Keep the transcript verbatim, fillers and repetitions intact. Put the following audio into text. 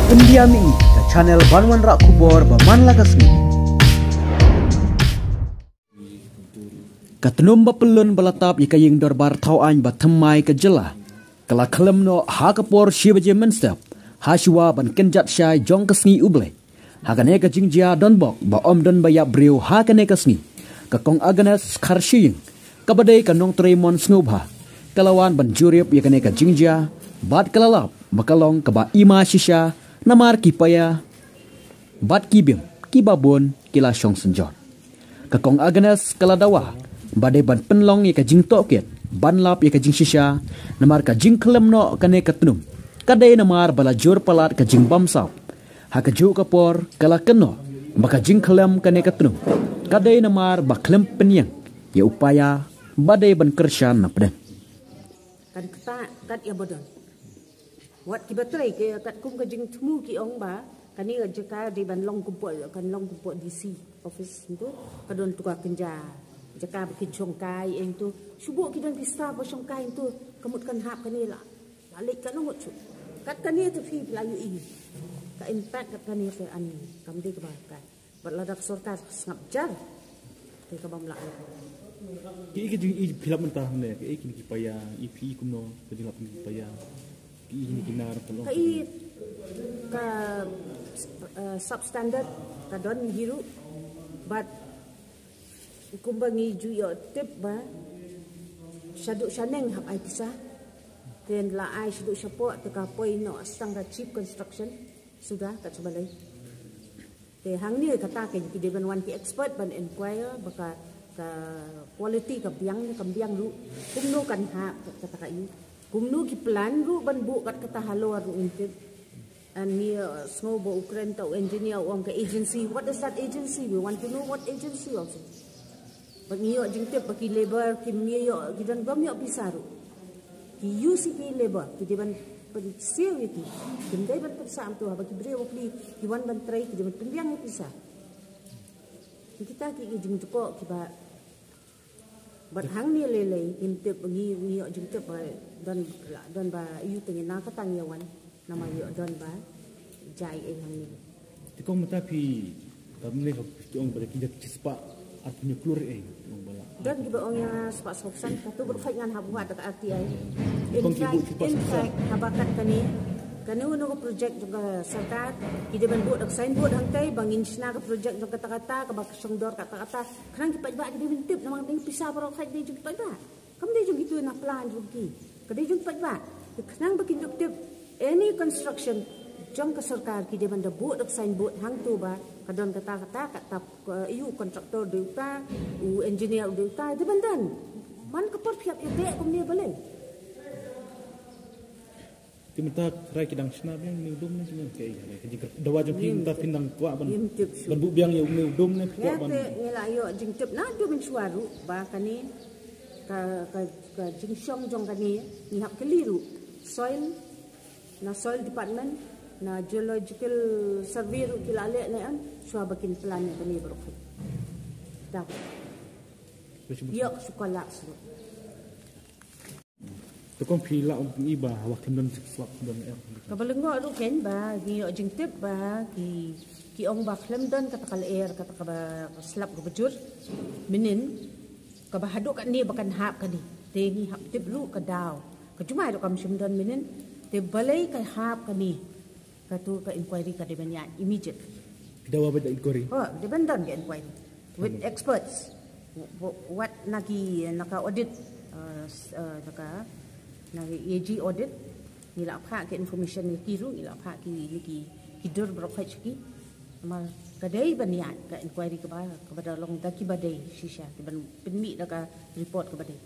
India Mihi, ka channel ban wanrah khubor ba man la ka sngi. Ka tnum ba pyllun ba la tap ïa ka ïing dorbar thaw aiñ ba thymmai ka jylla ka la khlem noh ha ka por shi baje mynstep, ha shuwa ban kynjat shai jong ka sngi U Blei. Ha kane ka jingjia donbok ba ym don ba ïap briew ha kane ka sngi, ka Kong Agnes Kharshiing, kaba dei ka nongtrei mon sngewbha, ka la wan ban jurip ïa kane ka jingjia bad ka la lap ba ka long kaba ima shisha, namar ki paia bad ki biang kiba bun ki la shong synjor. Ka Kong Agnes ka la dawa ba dei ban pynlong ïa ka jingtohkit ban lap ïa ka jingshisha, namar ka jingkhlem noh kane ka tnum ka dei namar ba la jur palat ka jingbamsap. Ha kajuh ka por ka la kynnoh ba ka jingkhlem kane ka tnum ka dei namar ba khlem pynïeng ïa u paia ba dei ban kyrshan na pdeng. Kan ktah kat ïa ba don. Wat kiba trei ki katkum ka jingthmu ki ong ba kane ka jaka dei ban long kumba, kan long kumba D C office, hangtu ka don tu ka kynja jaka ba kin shongkai, hangtu shu buh ki don ki staff ba shongkai, hangtu ka mut kan hap kane la, la leit katno ngut shuh. Kat kane te phi la ïohi ka impact kat kane te, an kam dei kaba ka Bad lada ka sorkar sngap jar, te ka bym lah. Ki, ki jing, i phi lap mynta hangne, ki, ki, ki paia, i phi kumno ka jinglap ki paia. Ki, ki, ki nar ka long. Ka i ka, eh, substandard ka don hi ruh, bad kumba ngi ju ïoh tip ba shaduh shaneng hap ai pisa. Te la ai shaduh shapoh te ka poi noh tang ka cheap construction suda, ka shu balei. Te hangne kata kein ki dei ban wan ki expert ban inquire ba ka, ka quality ka biang ne kam biang ruh. Kumno kan hap kata ka ïu. Kumno ki plan ruh ban buh kat kata halor ruh ngin tip. An ngi, uh, sngew ba u kren ta u engineer u ong ka agency. What is that agency? We want to know what agency also. Ba ngi ïoh jingtip ba ki labour kim ïoh, ki don bym ïoh pisa ruh. Ki use ïa ki labour, ki dei ban pynsiew ïa ki. Kim dei ban pynsah, hangtu haba ki briew ki, ki wan ban trei, ki dei ban pynbiang ïa pisa. Ki, kita ki, ki jingtip kiba. Bad hangne lei lei ngim tip, ngi, ngi ïoh jingtip ba don, don ba ïu te ngi na kata ngi wan. Namar ïoh don ba jai ei hangne. Te kong mynta phi, ka mynne ka phi ong ba ki dak chispah arphew hynñiew klur ei, ong ba la. Don kiba ong ïa spah sawphew san, katu baroh khoit ngan hap wad da ka R T I. In fact, in fact, haba kat kane, kane uno ka project jong ka sorkar, ki dei ban buh da ka signboard hangtei ba ngin shna ka project jong kata kata, kaba ka shong dor kata kata. Khnang ki paidbah ki dei ban tip, namar dei pisa baroh khoit dei jong ki paidbah. Kam dei jong kitu na plan jong ki. Ka dei jong paidbah. Te khnang ba kin ïoh tip any construction jong ka sorkar ki dei ban da buh da ka signboard hangtu ba ka don kata kata, kata, ka, u contractor dei uta, u engineer dei uta, dei ban don. Man ka por phi hap ïa beh kumne balei. Te mynta trai ki dang shna biang une u dum ne, shna ke, ke, ke, dawa jong phi mynta phi dang kwah ban, ban buh biang ïa une u dum ne, kwah ban. Te ngi la ïoh jingtip naduh mynshuwa ruh ba kane ka, ka, ka jingshong jong kane ngi hap kylli ruh soil, na soil department, na geological survey ruh ki la leh ne em, shuwa ba kin plan ïa kane baroh. Ïoh shu collapse ruh. Te kong phi lah ong i ba hawa khlem don slap don er. Kaba lyngngoh ruh kein ba ngi ïoh jingtip ba ki, ki ong ba khlem don kata ka lyer, kata kaba slap kaba jur. Mynnin kaba haduh kane ba kan hap kane. Te ngi hap tip ruh ka daw. Ka jumai ruh kam shym don mynnin. Te balei ka hap kane. Katu ka inquiry ka dei ban ïaid immediate. Phi dawa ba da inquiry? Oh, dei ban don ka inquiry with experts. Wa-, wat na ki, na ka audit, uh, s-, uh, na ka, na ka A G audit. Ngi la phah ka information ïa ki ruh, ngi la phah ki, ki, ki dur baroh khoit sha ki. Namar ka dei ban ïaid ka inquiry kaba, kaba da long da kiba dei shisha, ki ban pynmih da ka report kaba dei.